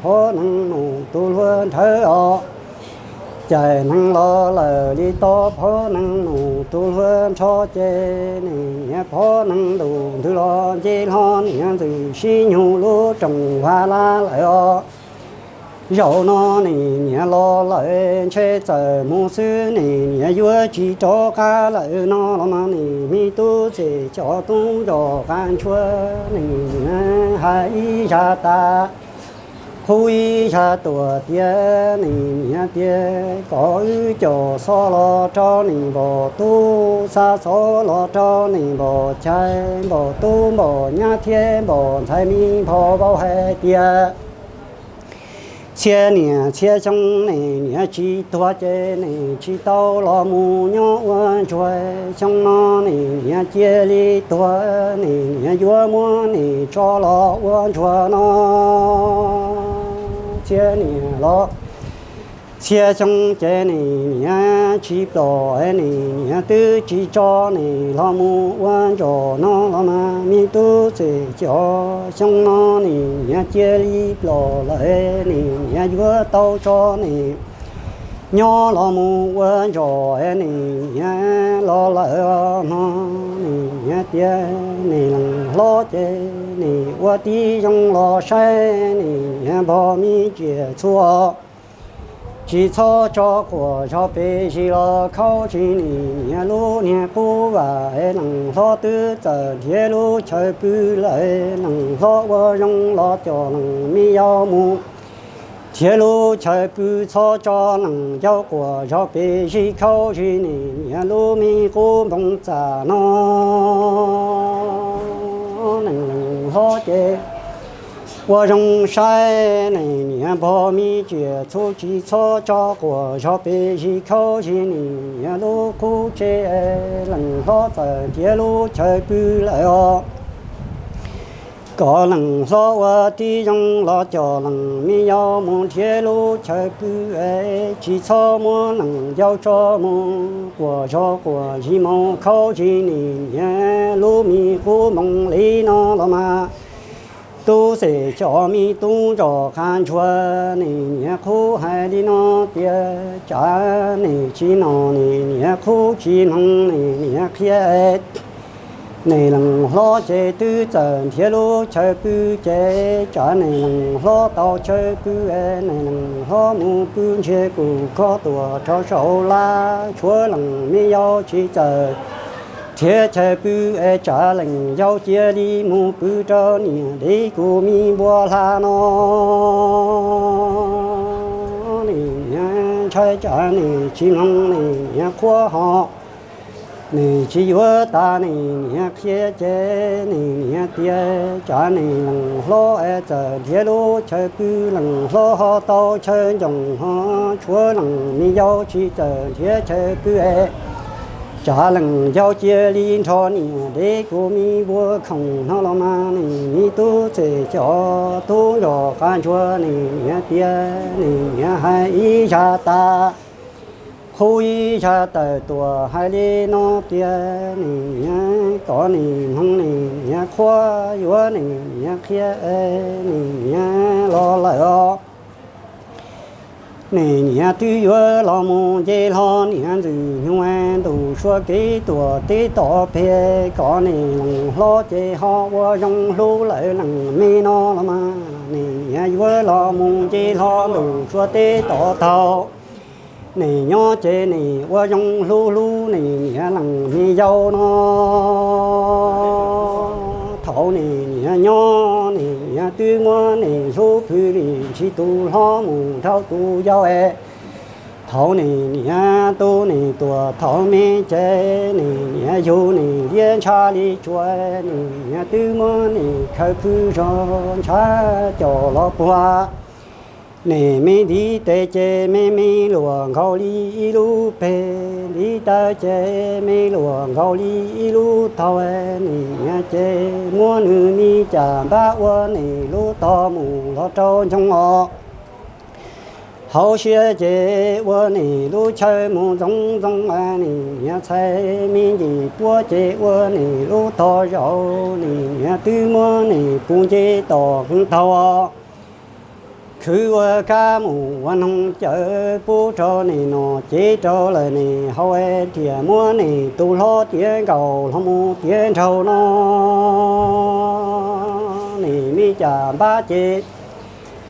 Phov neeg num tus hluas nrhawv os, cais neeg los lawm li tau phov neeg num tus hluas nrho ces nim niam phov neeg ntum ntws los nce hlo niam ntxwm sib nyug lub rooj vaj laj lawm os. Zaum no nim niam los lawm ntshe txawm mus xwb nim niam yuav tsis rov qab lawm no los mas nim me tub txim cov tub zos qab ntsuag nim niam hais ib zaj tas qhuab ib zaj tuam tias nim niam tias kom wb cov xob los rau nim npom tub, xa xob los rau nim npom chais, npom tub npom nyab thiab npom ntxhais me npho vau hais tias txhia niam txhia xyoo nim niam tsis tuag ces nim tsis tau los mus nyob ua ntsuag. Xyoo no nim niam cia li tuag, nim niam yuav muab nim tso los ua ntsuag no. Txhia niam los txhia xyoo ces nim niam tsis pom, nim niam twb tsis tso nim los mus ua ntsuag no los mas me tub txim cov xyoo no nim niam cia li pom lawm, nim niam yuav tau tso nim nyob los mus ua ntsuag. Nim niam los lawm no nim niam tias nim leej hlob ces nim ua tib zoo los saib, nim niam npog me tsiaj txhua tsis txhob tso quas zog pes zis los khaub zis, nim niam lub niag qub vam es leej hlob twb txawm nrhiav lub chaw pw lawm. Leej hlob ua zoo los coj leej me yau mus nrhiav lub chaw pw, txhob tso leej yau quas zog pes zis khaub zis, nim niam lub me qub npoo txam no. Nim leej hlob ces ua zoo saib, nim niam npog me tsiaj txhua tsis txhob tso quas zog pes zis khaub zis, nim niam lub qub tsev. Leej hlob txawm nrhiav lub chaw pw lawm os. Kom leej hlob ua tib zoo los coj leej me yau mus nrhiav lub chaw pw, tsis txhob muab leej yau tso mus quas zog quas zis mus khaub zis, nim niam lub me qub npoo li no los mas tub xeem cov me tub zos qab ntsuag, nim niam qhuab hais li no tias tsav nim tsis nom, nim niam qhuab tsis mloog, nim niam qhia nim leej hlob ces twb txawm nrhiav lub chaw pw ces tsav nim leej hlob tau chaw pw. Nim leej hlob mus pw ntsiag kuv kho tuam rau saum laj, tshuav leej me yau tsis txawm nrhiav chaw pw es tsav leej yau cia li mus pw rau niam deb kuv me npua hla no. Nim niam ntshai tsav nim tsis mloog, nim niam qhuab ho nim tsis yuav tas, nim niam qhia ces nim niam tias tsav nim leej hlob es txawm nrhiav lub chaw pw, leej hlob ho tau chaw ncoos ho, tshuav leej me yau tsis txawm nrhiav chaw pw es tsav leej yau cia li nrog niam deb kuv me npua khoom no los mas nim me tub txeem cov tub zos qab ntsuag, nim niam tias nim niam hais ib zaj tas qhuab ib zaj tawm tuam hais li no tias nim niam kom nim mloog, nim niam qhuab yuav nim niam qhia, nim niam los lawm os. Nim niam twb yuav los mus nce hlo niam ntxwg nyoog ntu sua kev tuam teb tom peg, kom nim leej hlob ces ho ua zoo hlub lawm leej me no los mas nim niam yuav los mus nce hlo ntu sua teb tom taug. Nim nyob ces nim ua zoo hlub hlub nim niam leej me yau no. Thaum nim niam nyob nim niam twb muab nim hlub pw li ntsis tus hlob mus dhau tus yau es. Thaum nim niam tu nim tuam thaum me ces nim niam yug nim liab ntsha li tsuas, nim niam twb muab nim khaws pw zog ntshav coj los puag. Nim me ntiv tes ces me me luam nkaus li ib lub peg, ntiv taw ces me luam nkaus li ib lub taug. Nim niam ces muab nws me cas npab ua nim lub tog mus los rau ncoo os. Hauv siab ces ua nim lub chaw mus ntxoov ntxoo, nim niam txhais me ncim puab ces ua nim lub tog zaum, nim niam twb muab nim pus nce tom qeej taug. Khwv ua kab mus ua noog cawv pub rau nim no ces rau lawm nim haus, thiaj muab nim tus hlob tiav nkaus hlo mus tiav nraug no. Nim me cas npab ces